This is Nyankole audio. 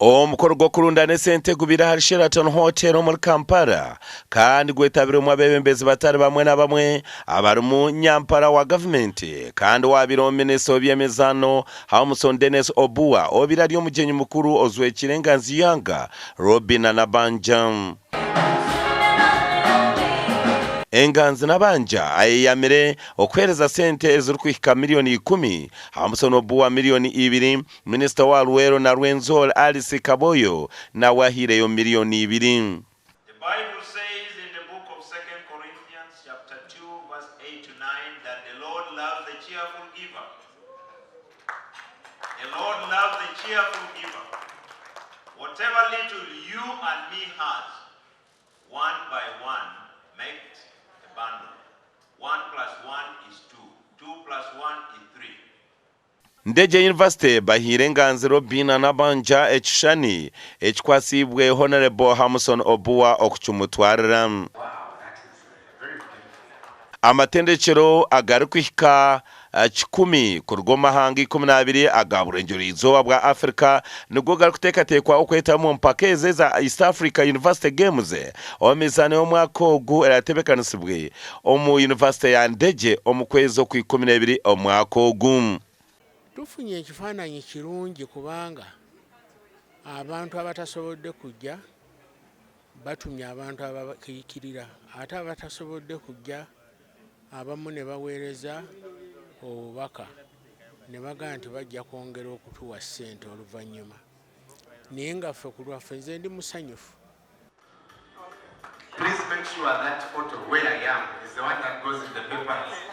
Omukoro gw'okurundana esente gubaire ahari Sheraton Hotel omuri Kampala kandi gwetabirwemu abeebembezi batari bamwe na bamwe abarimu nyampara wa gavumenti kandi owaabaire minisita w'eby'emizaano Hamson Denis Obua obaire ari omugyenyi mukuru ozwekiire enganzi y'eihanga Robinah Nabbanja. Enganzi Nabbanja ayeyamire okuheereza sente ezirikuhika miriyoni ikumi, Hamson Obua miriyoni ibiri, Minisita owa Luweero na Rwenzori Alice Kaboyo nawe ahaireyo miriyoni ibiri. The Bible says in the book of 2 Corinthians chapter 2 verse 8 to 9 that the Lord loves a cheerful giver. The Lord loves a cheerful giver. Whatever little you and me has, one by one makes a bundle. One plus one is two. Two plus one is three. Ndegye University bahaire enganzi Robinah Nabbanja ekishushani ekikwatsiibwe Honourable Hamson Obua okukimutwarira. Amatendekyero agarikuhika kikumi kuruga omu mahanga 12 aga Burengyerwa-izooba bwa Africa nigo garikuteekateekwa okwetamu omu mpaka ezi eza East Africa University Games omu mizaano y'omwaka ogu eraatebeekanisibwe omu yunivasite ya Ndegye omu kwezi Okwikumineebiri omwaka ogu. Tufunye ekifaananyi kirungi kubanga abantu abatasobodde kujja batumye abantu ababakiikirira ate abatasobodde kujja abamu ne baweereza obubaka ne bagamba nti bajja kwongera okutuwa ssente oluvannyuma naye nga ffe ku lwaffe nze ndi musanyufu. Please make sure that photo where I am is the one that goes in the papers.